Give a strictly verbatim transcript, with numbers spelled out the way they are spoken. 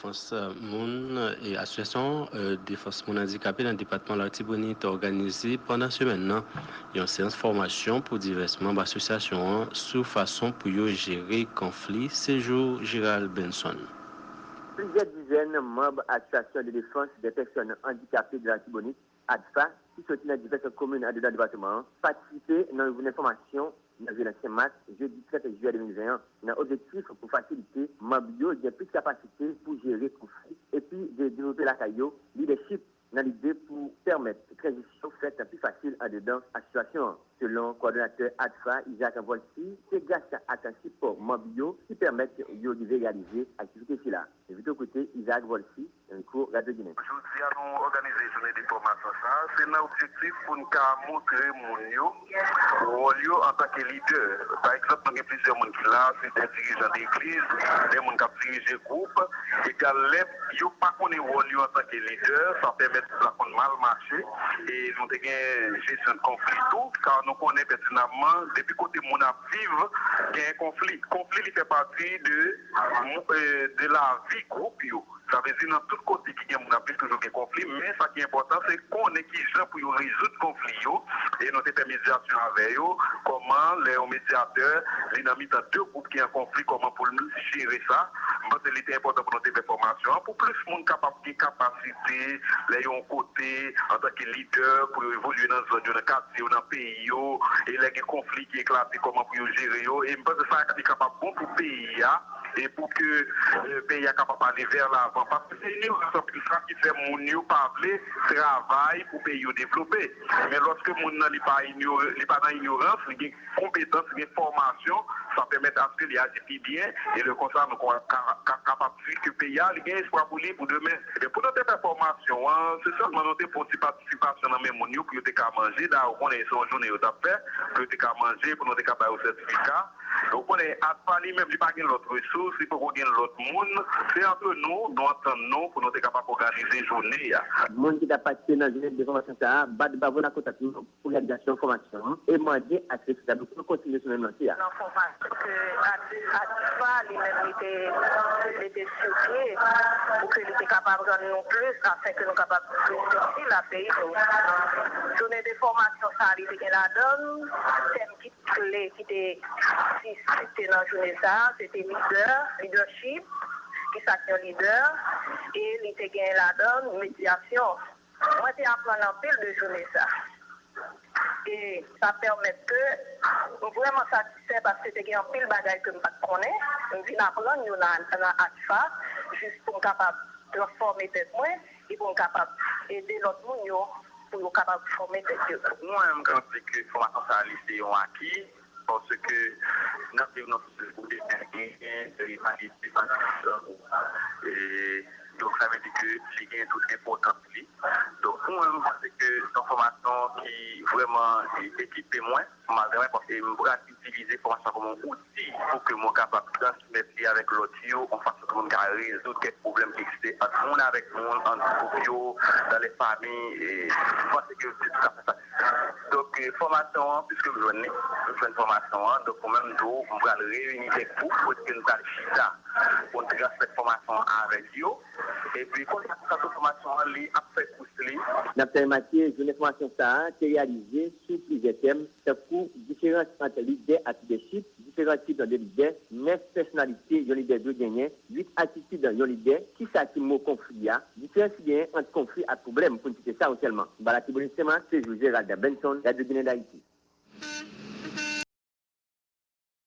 Defans moun e asosyasyon e defans moun andikape nan depatman Latibonit òganize pandan semèn nan yon seyans fòmasyon pou divès manm asosyasyon an sou fason pou yo jere konfli. Sejou Gérald Benson. Plizyè dizèn manm Asosyasyon de Defans dè Pèsòn Andikape de Latibonit, ADFA, ki soti nan divès komin andedan depatman an, patisipe nan yon jounen fòmasyon nan vil Senmak, jedi trant jiyè de mil ven an, nan objektif pou fasilite manm yo gen plis kapasite pou jere konfli epi de devlope lakay yo lidèchip nan lide pou pèmèt tranzisyon fèt pi fasil andedan asosyasyon an. Selon kowòdonatè ADFA, Isaac Volcy, se gras ak sipò manm yo ki pèmèt yo rive reyalize aktivite sila. Vito Koute, Isaac Volcy, Mikwo Radyo Ginen. Jodi a nou òganize jounen de fòmasyon sa a, se nan objektif pou n ka montre moun yo wòl yo antanke lidè. Pa egzanp, nou gen plizyè moun ki la, se de dirijan legliz, de moun k ap dirije gwoup, egal lè yo pa konnen wòl yo antanke lidè, sa pèmèt sa konn mal mache, e nou te gen jesyon de konfli tou, ka nou konnen pètinamman depi kote moun ap viv, gen konfli. Konfli li fè pati de, de lavi gwoup yo. Sa vle di nan tout kote ki gen moun ap viv toujou gen konfli, men sa ki enpòtan se konnen kijan pou yo rezoud konfli yo, e nou te fè medyasyon avè yo, kòman lè yon medyatè li nan mitan de gwoup ki an konfli, kòman pou l jere sa. M panse li te enpòtan pou nou te fè fòmasyon an pou plis moun kapab gen kapasite lè yo yon kote antanke lidè pou yo evolye nan zòn yo, nan katye yo, nan peyi yo, e lè gen konfli ki eklate kòman pou yo jere yo, e m panse sa li kapab bon pou peyi a e pou ke peyi a kapab ale vè lavan. Paske se ignorans anpil sa ki fè moun yo pa vle travay pou peyi yo devlope. Men lòske moun nan li pa inyore, li pa nan ignorans, li gen konpetans, li gen fòmasyon, sa pèmèt aske li aji pi byen, e lè konsa nou ka kapab di ke peyi a li gen espwa pou li pou demen. Ebyen pou nou te fè fòmasyon an, se sèlman nou te pran ti patisipasyon nan men moun yo pou yo te ka manje, dayè ou konnen se yon jounen yo t ap fè, pou yo te ka manje, pou nou te ka ba yo sètifika. Ou konnen ADFA li menm li pa gen lòt resous, li poko gen lòt moun. Se antre nou, nou antann nou pou nou te kapab òganize jounen an. Moun ki t ap patisipe nan jounen de fòmasyon sa a bat bravo nan kontak nou pou reyalizasyon fòmasyon an e mande ak responsab yo pou yo kontinye sou menm lanse a. Nan fòmasyon ke ADFA li menm li te mete sou pye pou ke li te kapab rann nou plis afin ke nou kapab plis itil a peyi nou. Jounen de fòmasyon sa a li te gen ladan l tèm ki kle ki te site nan jounen sa a, se te lidè, lidèchip, kisa k yon lidè, e li te gen ladan l medyasyon. Mwen te aprann anpil de jounen sa. E sa pèmèt ke m vrèman satisfè paske te gen anpil bagay ke m pa t konnen. M vin aprann yo nan, nan ADFA, jis pou m kapab transfòme tèt mwen e pou m kapab ede lòt moun yo pou yo kapab fòme tèt yo tou. Mwen menm, m ka di ke fòmasyon sa a li se yon aki. Paske n ap viv nan sosyete kote gen rivalite, fanatisizm, e donk sa vle di ke li gen tout enpòtans li. Donk pou mwen, m panse ke se yon fòmasyon ki vrèman ekipe mwen, malgre mwen, paske m pral itilize fòmasyon kòm yon outi pou ke mwen kapab transmèt li avèk lòt yo, yon fason pou nou ka rezoud kèk pwoblèm ki egziste ant moun avèk moun, ant gwoup yo, dans les familles, e m panse ke se tout sa. Donk, fòmasyon an, piske m jwenn li, m jwenn fòmasyon an, donk mwen menm tou, m pral reyini kèk gwoup kote ke n pral chita pou n transmèt fòmasyon an avèk yo. Epi, kounye a, sa tou fòmasyon an, li ap fè kous li. N ap fè remake, jounen fòmasyon sa a te reyalize sou plizyè tèm, tankou diferans ant lidè ak lidèchip, diferan tip de lidè, nèf pèsonalite yon lidè dwe genyen, uit atitid yon lidè, kisa ki mo konfli a, diferans ki genyen ant konfli ak pwoblèm, pou n site sa yo sèlman. Ba Latibonit Senmak, se José Ralda Benson, Radyo Ginen Dayiti.